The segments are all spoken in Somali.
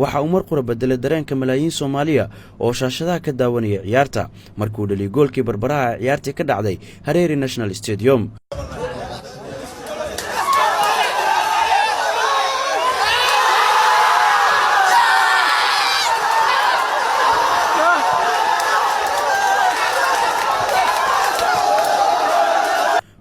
Waxa uu mar qura bedelay dareenka malaayiin Soomaaliya oo shaashadaha ka daawanaya ciyaarta markuu dhaliyay goolkii barbaraha ee ciyaartii ka dhacday Harare National Stadium.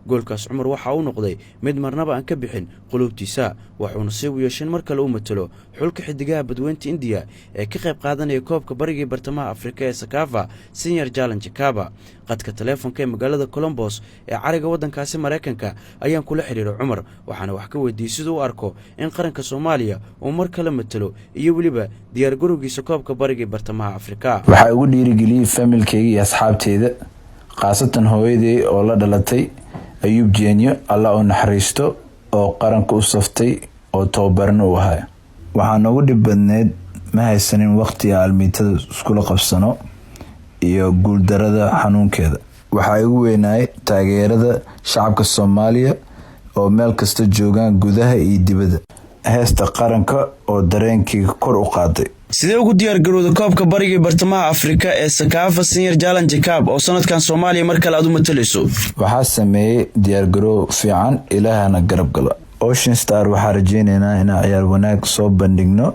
Goolkaas Cumar waxa uu noqday mid marnaba aan ka bixin quluubtiisa, waxuuna nasiib u yeeshay in mar kale uu matalo xulka xidigaha Badweynta Indiya ee ka qayb qaadanaya koobka Barigii Bartamaha Afrika ee CECAFA Senior Challenge Cup. Qadka taleefonka ee magaalada Columbus ee cariga waddankaasi Maraykanka ayaan kula xiriiray Cumar, waxaana wax ka weydiiyey siduu u arko in qaranka Soomaaliya uu mar kale matalo iyo weliba diyaargarowgiisa koobka Barigii Bartamaha Afrika. Waxaa ugu dhiirigeliyey familkeyga iyo asxaabteyda, khaasatan hooyaday oo la dhalatay Ayuub Jeenyo, Allah u naxariisto, oo qaranka u saftay oo tababarna u ahay. Waxaa noogu dhib badneyd ma haysanin waqti aalmiitada iskula qabsano iyo guuldarada xanuunkeeda. Waxaa igu weynaay taageerada shacabka Soomaaliya oo meel kasta joogaan, gudaha iyo dibadda, heesta qaranka oo dareenkii kor u qaaday. Sidee ugu diyaargarowda koobka Barigii Bartamaha Afrika ee CECAFA Senior Challenge Cup oo sanadkan Soomaaliya mar kale aad u matalayso? Waxaa sameeyey diyaargaroow fiican, Ilaahana garab gala. Ocean Star waxaa rajeyneynaa inaan ciyaar wanaag soo bandhigno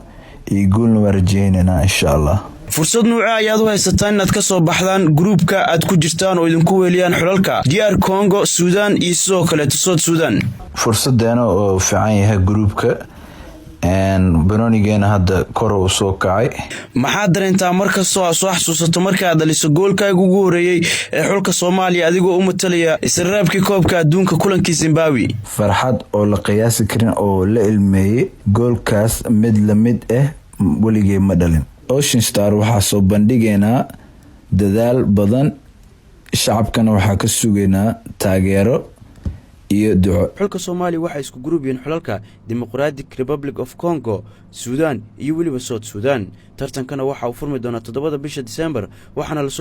iyo guulna waa rajeyneynaa, insha Allah. Fursad nuuce ayaad u haysataan inaad ka soo baxdaan gruubka aad ku jirtaan oo idinku weeliyaan xulalka DR Congo, Suudaan iyo sidoo kaleeto South Sudan? Fursadeena oo fiican yahay gruubka, banoonigeena hadda kor u soo kacay. Maxaad dareentaa markastoo aad soo xasuusato markaad dhaliso goolkaaga ugu horeeyey ee xulka Soomaaliya adigoo u matalaya israabkii koobka adduunka kulankii Zimbabwe? Farxad oo la qiyaasi karin oo la ilmeeyey. Goolkaas mid la mid ah weligey ma dhalin. Ocean Star waxaa soo bandhigaynaa dadaal badan, shacabkana waxaa ka sugaynaa taageero iyo duco. Xulka Soomaaliya waxay isku gruub yihiin xulalka Democratic Republic of Congo, Suudan iyo weliba South Sudan. Tartankana waxa uu furmi doonaa 7-da bisha Disembar, waxaana lasoo